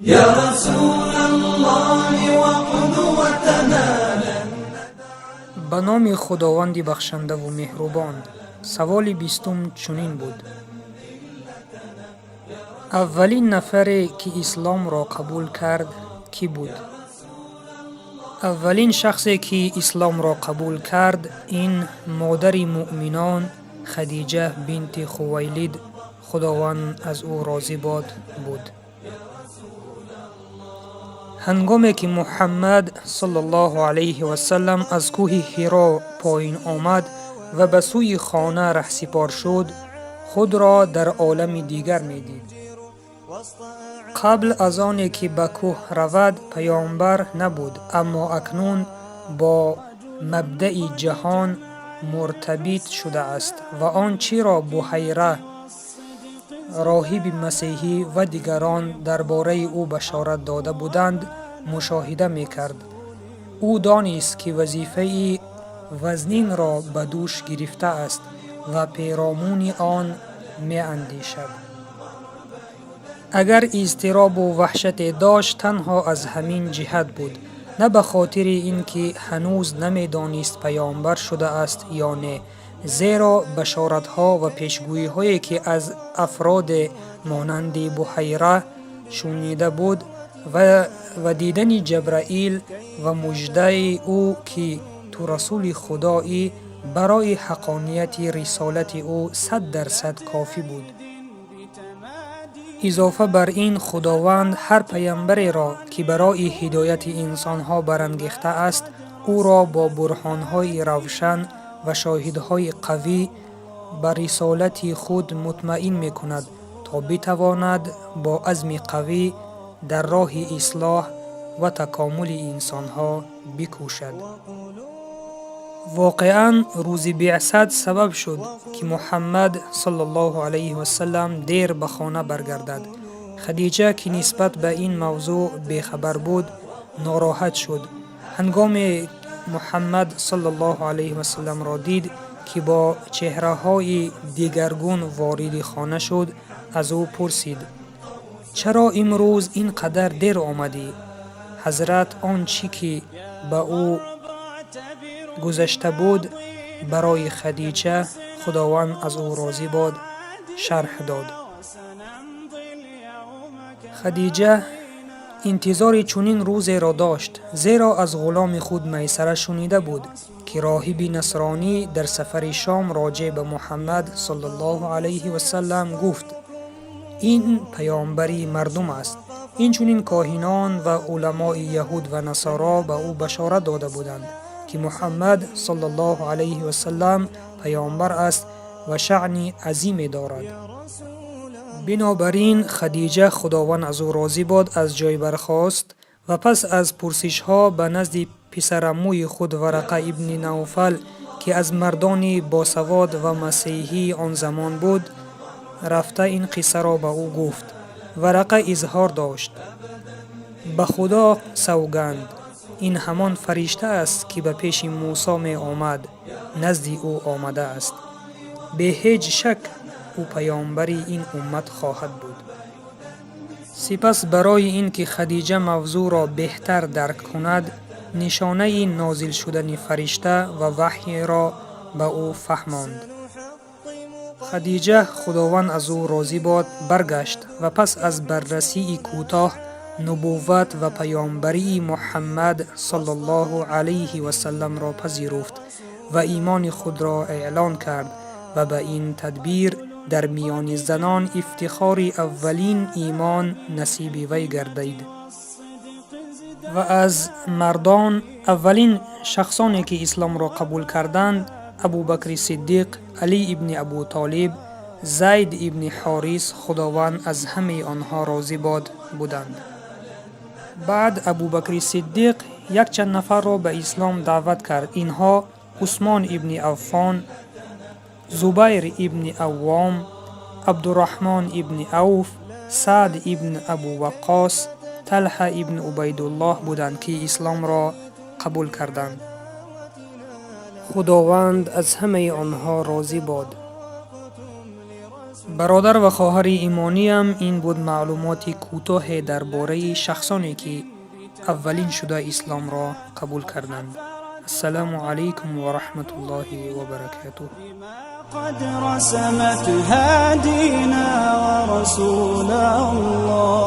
يا رسول الله وقدوتنا. Ба номи Худованди бахшандаву меҳрубон. Саволи 20-ум чунин буд: аввалин нафаре, ки исломро қабул кард, кӣ буд? Аввалин шахсе, ки исломро қабул кард, ин модари муъминон Хадиҷа бинти Хувайлид, Худованд аз ӯ розӣ бод, буд. Ҳангоме ки Муҳаммад саллаллоҳу алайҳи васаллам аз кӯҳи Ҳиро поин омад ва ба сӯи хона раҳсипор шуд, худро дар олами дигар медид. Қабл аз оне ки ба кӯҳ равад, паёмбар набуд, аммо акнун бо мабдаи ҷаҳон муртабит шудааст ва он чиро Буҳайра, роҳиби масеҳӣ, ва дигарон дар бораи ӯ башорат дода буданд, мушоҳида мекард. Ӯ донист, ки вазифаи вазнинро ба дӯш гирифтааст ва перомуни он меандешад. Агар изтиробу ваҳшате дошт, танҳо аз ҳамин ҷиҳат буд, на ба хотири ин ки ҳанӯз намедонист паёмбар шудааст ё не, зеро башоратҳо ва пешгӯиҳое, ки аз афроде монанди Буҳайра шунида буд, ва дидани Ҷабраил ва муждаи ӯ, ки ту расули худоӣ, барои ҳаққонияти рисолати ӯ 100% кофӣ буд. Изофа бар ин, Худованд ҳар паямбареро, ки барои ҳидояти инсонҳо барангехтааст, ӯро бо бурҳонҳои равшан ва шоҳидҳои қавӣ ба рисолати худ мутмаин мекунад, то битавонад бо азми қавӣ дар роҳи ислоҳ ва такомули инсонҳо бикӯшад. Воқеан, рӯзи беъсат сабаб шуд, ки Муҳаммад саллаллоҳу алайҳи васаллам дер ба хона баргардад. Хадиҷа, ки нисбат ба ин мавзӯъ бехабар буд, нороҳат шуд. Ҳангоме Муҳаммад саллаллоҳу алайҳи васалламро дид, ки бо чеҳраҳои дигаргун вориди хона шуд, аз ӯ пурсид: «Чаро имрӯз ин қадар дер омадӣ?» Ҳазрат он чӣ ки ба ӯ гузашта буд, барои Хадича, Худованд аз ӯ розӣ бод, шарҳ дод. Хадиҷа интизори чунин рӯзеро дошт, зеро аз ғуломи худ Майсара шунида буд, ки роҳиби насронӣ дар сафари Шом роҷеъ ба Муҳаммад саллаллоҳу алайҳи васаллам гуфт: «Ин паёмбари мардум аст». Инчунин коҳинон ва уламои яҳуд ва насоро ба ӯ башорат дода буданд, ки Муҳаммад саллаллоҳу алайҳи васаллам паёмбар аст ва шаъни азиме дорад. Бинобар ин Хадиҷа, Худованд аз ӯ розӣ бод, аз ҷой бархост ва пас аз пурсишҳо ба назди писарамӯи худ Варақа ибни Навфал, ки аз мардони босавод ва масеҳии он замон буд, рафта ин қиссаро ба ӯ гуфт. Варақа изҳор дошт: «Ба Худо савганд, ин ҳамон фаришта аст, ки ба пеши Мусо меомад, назди ӯ омадааст. Бе ҳеҷ шак ӯ паёмбари ин уммат хоҳад буд». Сипас, барои ин ки Хадиҷа мавзӯъро беҳтар дарк кунад, нишонаи нозил шудани фаришта ва ваҳйро ба ӯ фаҳмонд. Хадиҷа, Худованд аз ӯ розӣ бод, баргашт ва пас аз баррасии кӯтоҳ нубувват ва паёмбарии Муҳаммад саллаллоҳу алайҳи васалламро пазируфт ва имони худро эълон кард ва ба ин тадбир дар миёни занон ифтихори аввалин имон насиби вай гардид. Ва аз мардон аввалин шахсоне, ки исломро қабул карданд, Абубакри Сиддиқ, Алӣ ибни Абутолиб, Зайд ибни Ҳорис, Худованд аз ҳамаи онҳо розӣ бод, буданд. Баъд Абубакри Сиддиқ якчанд нафарро ба ислом даъват кард. Инҳо Усмон ибни Аффон, Зубайр ибни Аввом, Абдураҳмон ибни Авф, Саъд ибн Абу Ваққос, Талҳа ибн Убайдуллоҳ буданд, ки исломро қабул карданд. Худованд аз ҳамаи онҳо розӣ бод. Бародар ва хоҳари имониям, ин буд маълумоти кӯтоҳе дар бораи шахсоне, ки аввалин шуда исломро қабул карданд. Ассалому алайкум ва раҳматуллоҳи ва баракатуҳ. قد رسمت هادينا ورسول الله.